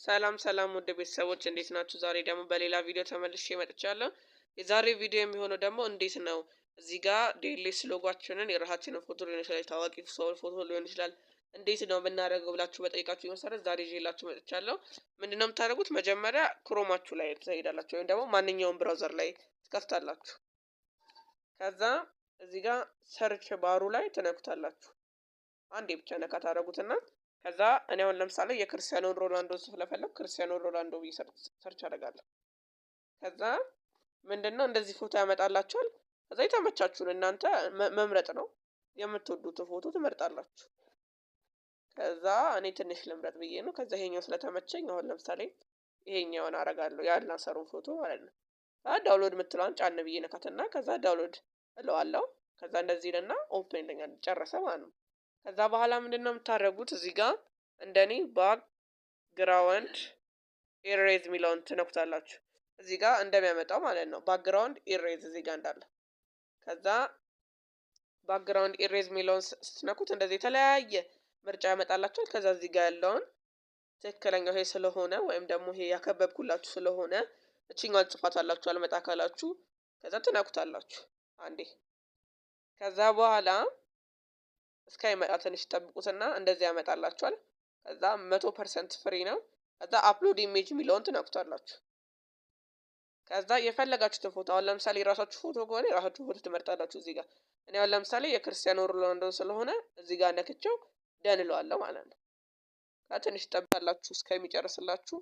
ሰላም ሰላም ውድ ቤተሰቦች፣ እንዴት ናችሁ? ዛሬ ደግሞ በሌላ ቪዲዮ ተመልሼ መጥቻለሁ። የዛሬ ቪዲዮ የሚሆነው ደግሞ እንዴት ነው እዚህ ጋር DLS logo ኣችንን፣ የራሳችንን ፎቶ ሊሆን ይችላል፣ የታዋቂ ሰው ፎቶ ሊሆን ይችላል፣ እንዴት ነው የምናደርገው ብላችሁ በጠየቃችሁ መሰረት ዛሬ ይዤላችሁ መጥቻለሁ። ምንድነው የምታደርጉት? መጀመሪያ Chrome ኣችሁ ላይ ትሄዳላችሁ፣ ወይም ደግሞ ማንኛውም browser ላይ ትከፍታላችሁ። ከዛ እዚህ ጋር search bar ኡ ላይ ትነኩታላችሁ። አንዴ ብቻ ነካ ታደርጉትና ከዛ እኔ አሁን ለምሳሌ የክርስቲያኖ ሮናልዶ ስለፈለኩ ክርስቲያኖ ሮናልዶ ብዬ search አደርጋለሁ። ከዛ ምንድነው እንደዚህ ፎቶ ያመጣላችኋል። ከዛ የተመቻችሁን እናንተ መምረጥ ነው፣ የምትወዱትን ፎቶ ትመርጣላችሁ። ከዛ እኔ ትንሽ ልምረጥ ብዬ ነው። ከዛ ይሄኛው ስለተመቸኝ አሁን ለምሳሌ ይሄኛውን አረጋለሁ፣ የአልናሰሩን ፎቶ ማለት ነው። Download የምትለዋን ጫን ብዬ ነካትና ከዛ download እለዋለሁ። ከዛ እንደዚህ ይልና open ይለኛል። ጨረሰ ማለት ነው። ከዛ በኋላ ምንድን ነው የምታደርጉት? እዚህ ጋር እንደኔ background erase የሚለውን ትነኩታላችሁ። እዚህ ጋር እንደሚያመጣው ማለት ነው። Background erase እዚህ ጋር እንዳለ። ከዛ background erase የሚለውን ስትነኩት እንደዚህ የተለያየ ምርጫ ያመጣላችኋል። ከዛ እዚህ ጋር ያለውን ትክክለኛው ይሄ ስለሆነ ወይም ደግሞ ይሄ ያከበብኩላችሁ ስለሆነ እችኛዋን ጽፋታላችሁ አልመጣ ካላችሁ፣ ከዛ ትነኩታላችሁ አንዴ። ከዛ በኋላ እስከሚመጣ ትንሽ ጠብቁትና እንደዚህ ያመጣላችኋል። ከዛ 100% free ነው። ከዛ upload image የሚለውን ትነኩታላችሁ። ከዛ የፈለጋችሁትን ፎቶ፣ አሁን ለምሳሌ የራሳችሁ ፎቶ ከሆነ የራሳችሁ ፎቶ ትመርጣላችሁ። እዚህ ጋር እኔ አሁን ለምሳሌ የክርስቲያኖ ሮናልዶ ስለሆነ እዚህ ጋር ነክቼው done እለዋለሁ ማለት ነው። ትንሽ ጠብቃላችሁ እስከሚጨርስላችሁ።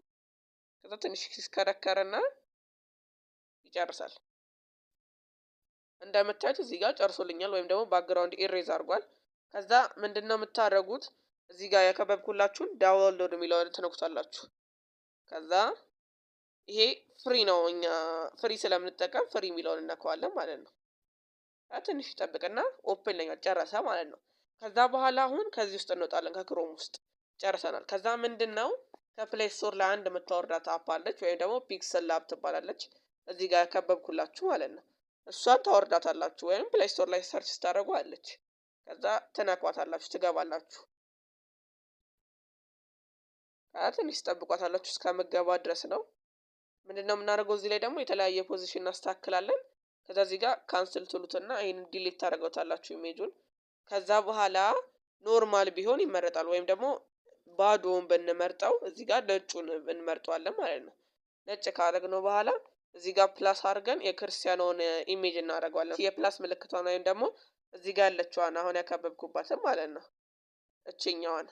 ከዛ ትንሽ ሲሽከረከርና ይጨርሳል። እንደምታዩት እዚህ ጋር ጨርሶልኛል፣ ወይም ደግሞ background erase አድርጓል። ከዛ ምንድን ነው የምታደርጉት? እዚህ ጋር ያከበብኩላችሁን download የሚለውን ትነኩታላችሁ። ከዛ ይሄ free ነው፣ እኛ free ስለምንጠቀም free የሚለውን እነካዋለን ማለት ነው። ትንሽ ይጠብቅና open ይለኛል፣ ጨረሰ ማለት ነው። ከዛ በኋላ አሁን ከዚህ ውስጥ እንወጣለን፣ ከ Chrome ውስጥ ጨርሰናል። ከዛ ምንድን ነው ከ Play Store ላይ አንድ የምታወርዳት app አለች፣ ወይም ደግሞ PixelLab ትባላለች። እዚህ ጋር ያከበብኩላችሁ ማለት ነው። እሷን ታወርዳታላችሁ፣ ወይም Play Store ላይ search ስታደርጉ አለች። ከዛ ትነኳታላችሁ፣ ትገባላችሁ። ትንሽ ትጠብቋታላችሁ እስከምገባ ድረስ ነው። ምንድን ነው የምናደርገው? እዚህ ላይ ደግሞ የተለያየ position እናስተካክላለን። ከዛ እዚህ ጋር cancel ትሉትና ይህን delete ታደርገውታላችሁ image ኡን። ከዛ በኋላ normal ቢሆን ይመረጣል፣ ወይም ደግሞ ባዶውን ብንመርጠው እዚህ ጋር ነጩን እንመርጠዋለን ማለት ነው። ነጭ ካደረግነው በኋላ እዚህ ጋር plus አድርገን የክርስቲያኖን image እናደርገዋለን። የ plus ምልክቷን ወይም ደግሞ እዚህ ጋር ያለችዋን፣ አሁን ያከበብኩባትን ማለት ነው። እችኛዋን፣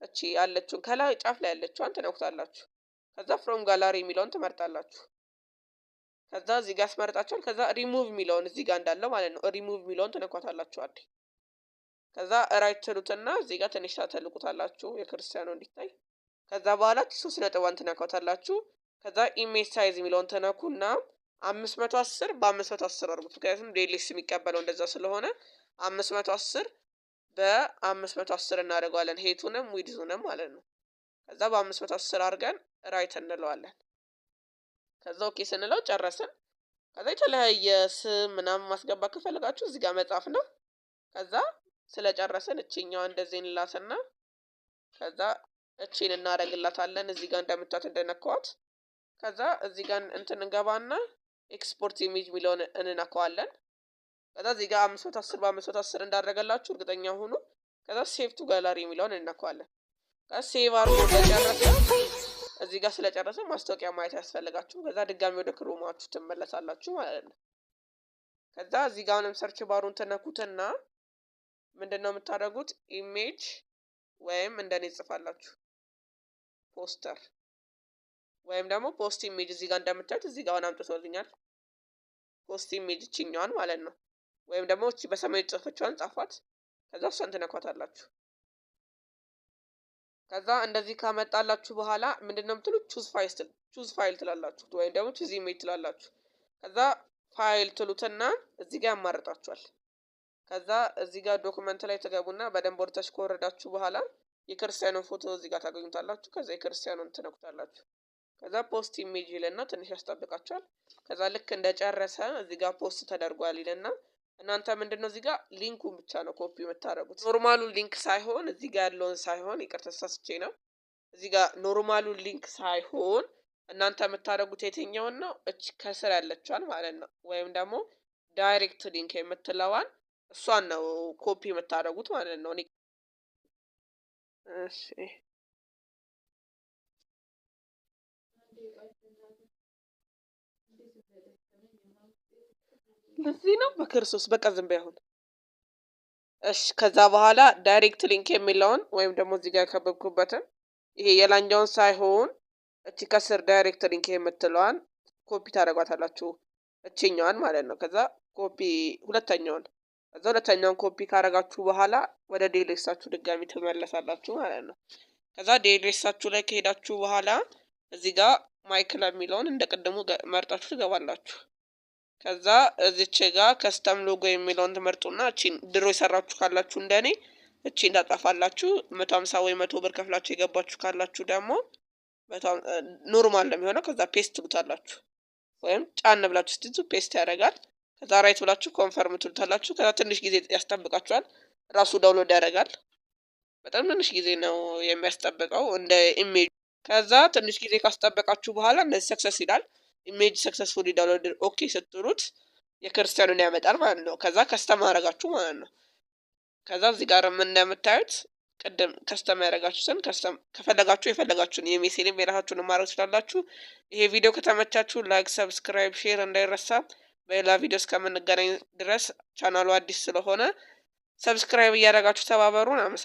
እቺ ያለችውን ከላይ ጫፍ ላይ ያለችዋን ትነኩታላችሁ። ከዛ from gallery የሚለውን ትመርጣላችሁ። ከዛ እዚህ ጋር ያስመርጣችኋል። ከዛ ሪሙቭ የሚለውን እዚህ ጋር እንዳለው ማለት ነው፣ ሪሙቭ የሚለውን ትነኳታላችሁ አንዴ። ከዛ right ትሉትና እዚህ ጋር ትንሽ ታተልቁታላችሁ የክርስቲያኑ እንዲታይ። ከዛ በኋላ ሶስት ነጥቧን ትነኳታላችሁ። ከዛ image size የሚለውን ትነኩና 510 በ510 አድርጉት። ምክንያቱም DLS የሚቀበለው እንደዛ ስለሆነ 510 በ510 እናደርገዋለን። Height ኡንም width ኡንም ማለት ነው። ከዛ በ510 አድርገን right እንለዋለን። ከዛ okay ስንለው ጨረስን። ከዛ የተለያየ ስም ምናምን ማስገባት ከፈለጋችሁ እዚህ ጋር መጻፍ ነው። ከዛ ስለጨረስን እችኛዋ እንደዚህ እንላትና ከዛ እቺን እናደርግላታለን እዚህ ጋር እንደምታዩት እንደነካዋት። ከዛ እዚህ ጋር እንትን እንገባና export image የሚለውን እንነካዋለን። ከዛ እዚህ ጋር 510 በ510 እንዳደረገላችሁ እርግጠኛ ሁኑ። ከዛ save to gallery የሚለውን እንነካዋለን። ከዛ save አድርጎ እንደጨረሰ፣ እዚህ ጋር ስለጨረሰ ማስታወቂያ ማየት አያስፈልጋችሁም። ከዛ ድጋሚ ወደ Chrome ኣችሁ ትመለሳላችሁ ማለት ነው። ከዛ እዚህ ጋር አሁንም search bar ኡን ትነኩትና ምንድን ነው የምታደርጉት? Image ወይም እንደኔ ጽፋላችሁ ፖስተር ወይም ደግሞ post image፣ እዚህ ጋር እንደምታዩት እዚህ ጋር አሁን አምጥቶልኛል። Post image እችኛዋን ማለት ነው። ወይም ደግሞ እቺ በሰማያዊ ጽሑፎቿን ጻፏት። ከዛ እሷን ትነኳታላችሁ። ከዛ እንደዚህ ካመጣላችሁ በኋላ ምንድን ነው የምትሉት? Choose file ትላላችሁ ወይም ደግሞ choose image ትላላችሁ። ከዛ ፋይል ትሉትና እዚህ ጋር ያማርጣችኋል። ከዛ እዚህ ጋር document ላይ ትገቡና በደንብ ወደታች ከወረዳችሁ በኋላ የክርስቲያኑን ፎቶ እዚህ ጋር ታገኙታላችሁ። ከዛ የክርስቲያኑን ትነኩታላችሁ። ከዛ post image ይልና ትንሽ ያስጠብቃችኋል። ከዛ ልክ እንደጨረሰ እዚህ ጋር post ተደርጓል ይልና እናንተ ምንድን ነው እዚህ ጋር link ኡን ብቻ ነው ኮፒ የምታደርጉት። Normal ኡ link ሳይሆን፣ እዚህ ጋር ያለውን ሳይሆን፣ ይቅርታ ተሳስቼ ነው። እዚህ ጋር normal ኡ link ሳይሆን እናንተ የምታደርጉት የትኛውን ነው? እች ከስር ያለችዋን ማለት ነው። ወይም ደግሞ direct link የምትለዋን እሷን ነው ኮፒ የምታደርጉት ማለት ነው። እሺ፣ ለዚህ ነው በክርስቶስ፣ በቃ ዝም በይ አሁን። እሺ፣ ከዛ በኋላ direct link የሚለውን ወይም ደግሞ እዚህ ጋር ያከበብኩበትን ይሄ የላኛውን ሳይሆን እቺ ከስር direct link የምትለዋን ኮፒ ታደርጓታላችሁ፣ እቺኛዋን ማለት ነው። ከዛ ኮፒ ሁለተኛውን፣ ከዛ ሁለተኛውን ኮፒ ካደረጋችሁ በኋላ ወደ DLS ኣችሁ ድጋሚ ትመለሳላችሁ ማለት ነው። ከዛ DLS ኣችሁ ላይ ከሄዳችሁ በኋላ እዚህ ጋር my club የሚለውን እንደ ቅድሙ መርጣችሁ ትገባላችሁ። ከዛ እዚች ጋር custom logo የሚለውን ትመርጡና እቺን ድሮ የሰራችሁ ካላችሁ እንደኔ እቺን ታጠፋላችሁ። 150 ወይ 100 ብር ከፍላችሁ የገባችሁ ካላችሁ ደግሞ normal ነው የሚሆነው። ከዛ paste ትሉታላችሁ ወይም ጫን ብላችሁ ስትይዙ paste ያደርጋል። ከዛ right ብላችሁ confirm ትሉታላችሁ። ከዛ ትንሽ ጊዜ ያስጠብቃችኋል። ራሱ download ያደርጋል። በጣም ትንሽ ጊዜ ነው የሚያስጠብቀው እንደ image። ከዛ ትንሽ ጊዜ ካስጠበቃችሁ በኋላ እንደዚህ success ይላል። Image successfully download፣ okay ስትሉት የክርስቲያኑን ያመጣል ማለት ነው። ከዛ custom አደረጋችሁ ማለት ነው። ከዛ እዚህ ጋር እንደምታዩት ቅድም custom ያደረጋችሁትን custom ከፈለጋችሁ የፈለጋችሁን የሜሴንም የራሳችሁን ማድረግ ትችላላችሁ። ይሄ ቪዲዮ ከተመቻችሁ like፣ subscribe፣ share እንዳይረሳ። በሌላ ቪዲዮ እስከምንገናኝ ድረስ ቻናሉ አዲስ ስለሆነ subscribe እያደረጋችሁ ተባበሩን። አመሰግናለሁ።